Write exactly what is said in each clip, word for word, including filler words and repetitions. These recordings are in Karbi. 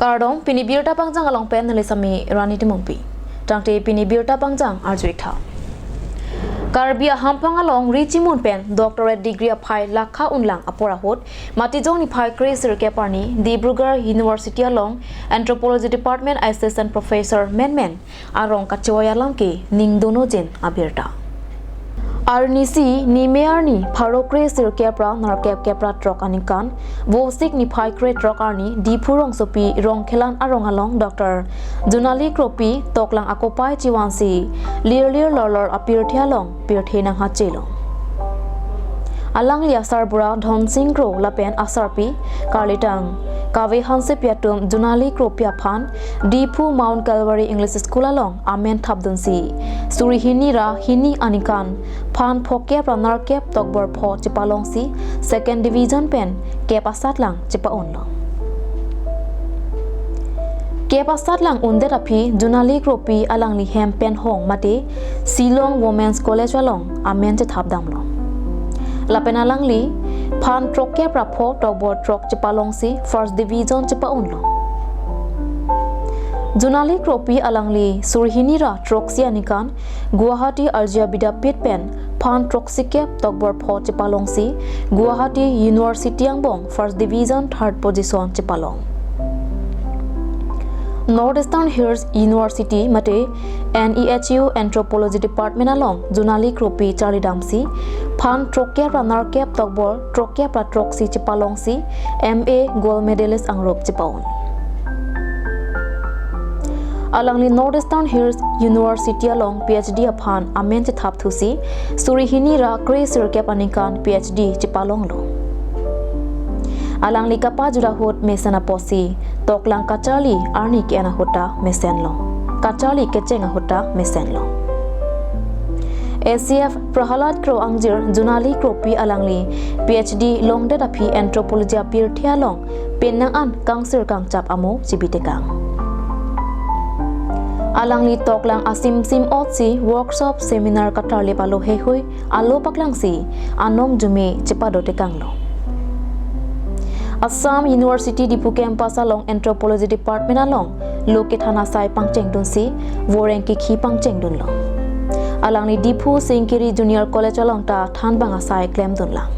Kardom, pini birta pangjang along pen neli sami Rani Timungpi. Tangte pini birta pangjang arju-ik tha. Karbi ahamphang along ri chimun pen doctorate degree aphai lakha unlang apor ahut, Matijong niphai kre sirkep arni Dibrugarh University along Anthropology Department Assistant Professor menmen arong kachoi alam ke ningdun-ojin abirta. Arnisi, Nime arni pharo kre sirkep ra nerkep kep ra throk aningkan, Vosik niphai kre throk arni Diphu rongsopi Rongkhelan arong along Doctor Junali Kropi toklang akopai chivansi lirlir lorlor apirthe along pirthe nanghachelo. Alangli asarbura Dhonsing Kro lapen asarpi karlitang Kave Hansepi atum Junali Kropi aphan Diphu Mount Calvary English School along amen thapdunsi suri hini ra hini aningkan phan phokep ra nerkep tokbor pho chepalongsi second division pen kep asatlang chepa-unlo. Kep asatlang undet aphi Junali Kropi alangli hem pen hong mate Shillong Women's College along amen chethapdamlo. Lapen alangli phan throkkep ra pho tokbor throk chepalongsi first division chepa-unlo. Junali Kropi alangli suri hini ra throksi aningkan Guwahati Arya Vidyapith pen phan throksikep tokbor pho chepalongsi Guwahati University angbong first division third position chepalong. North Eastern Hills University mate N E H U Anthropology Department along Junali Kropi charlidamsi phan throkkep ra nerkep tokbor throkkep ra throksi chepalongsi M A gold medalist angrup chepa-un. Alangli North Eastern Hills University along P H D aphan amen chethapthusi suri hini ra kre sirkep aningkan P H D chepalonglo. Alangli kapajut ahut mesen apotsi toklang kacharli arni ke-en ahut ta mesenlo, kacharli kecheng ahut ta mesenlo. A C F Prahalad Kro angjir Junali Kropi alangli P H D longdet aphi Anthropology apirthe along pen nang an kangsir kangchap amo chibitekang. Alangli toklang asimsim otsi workshop seminar katarlip alo heihui alo paklangsi anong jume chepadotekanglo. Assam University Diphu campus along Anthropology Department along lo kethan asai pangchengdunsi voreng kikhi pangchengdunlo. Alangli Diphu Singkiri Junior College along ta thanbang asai klemdunlang.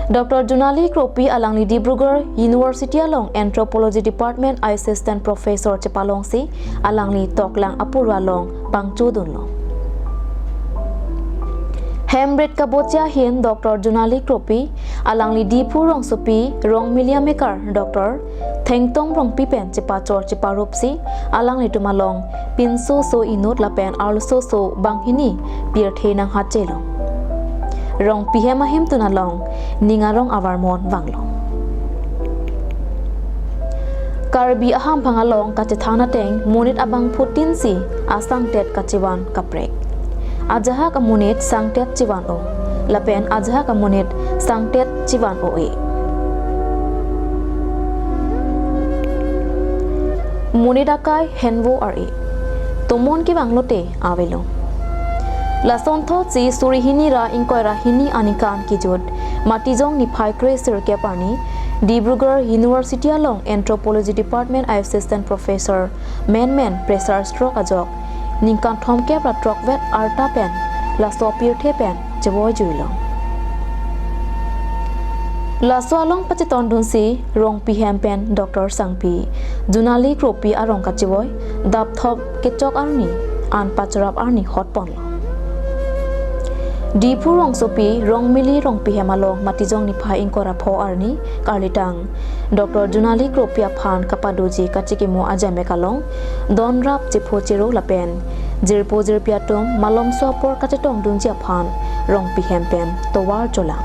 Doctor Junali Kropi alangli Dibrugarh University along Anthropology Department Assistant Professor chepalongsi alangli toklang apor along pangchodunlo. Hemrit kabocha ahin Doctor Junali Kropi alangli Diphu rongsopi Rongmili amekar Doctor Thengtong Rongpi pen chepachor cheparupsi alanglitum along pinso so inut lapen arloso so banghini pirthe nanghachelo. Rongpi hem ahemtun along ning arong avarmon vanglo. Karbi ahamphang along kachethan ateng monit abangphutin si asangtet kachevan kaprek. Ajahak amonit sangtet chevan-o, lapen ajahak amonit sangtet chevan-o-e. Monit akai henvo ar-e. Tomon kevanglote avelo. Lasonthotsi suri hini ra ingkoi ra hini aningkan kejut Matijong niphai kre sirkep arni Dibrugarh University along Anthropology Department Assistant Professor menmen pressure stroke ajok ningkan thomkep ra throkvet arta pen laso apirthe pen chevoijuilo. Laso along pachetondunsi Rongpi hem pen Doctor Sangpi Junali Kropi arong kachevoi dapthop kechok arni an pachorap arni hotponlo. Diphu rongsopi Rongmili Rongpi hem along Matijong niphai ingkoi ra pho arni karlitang Doctor Junali Kropi aphan kapadoji kachikimo ajamek along donrap chepho chero lapen jirpo jirpi atum malomso apor kachetongdunji aphan Rongpi hem pen tovar cholang.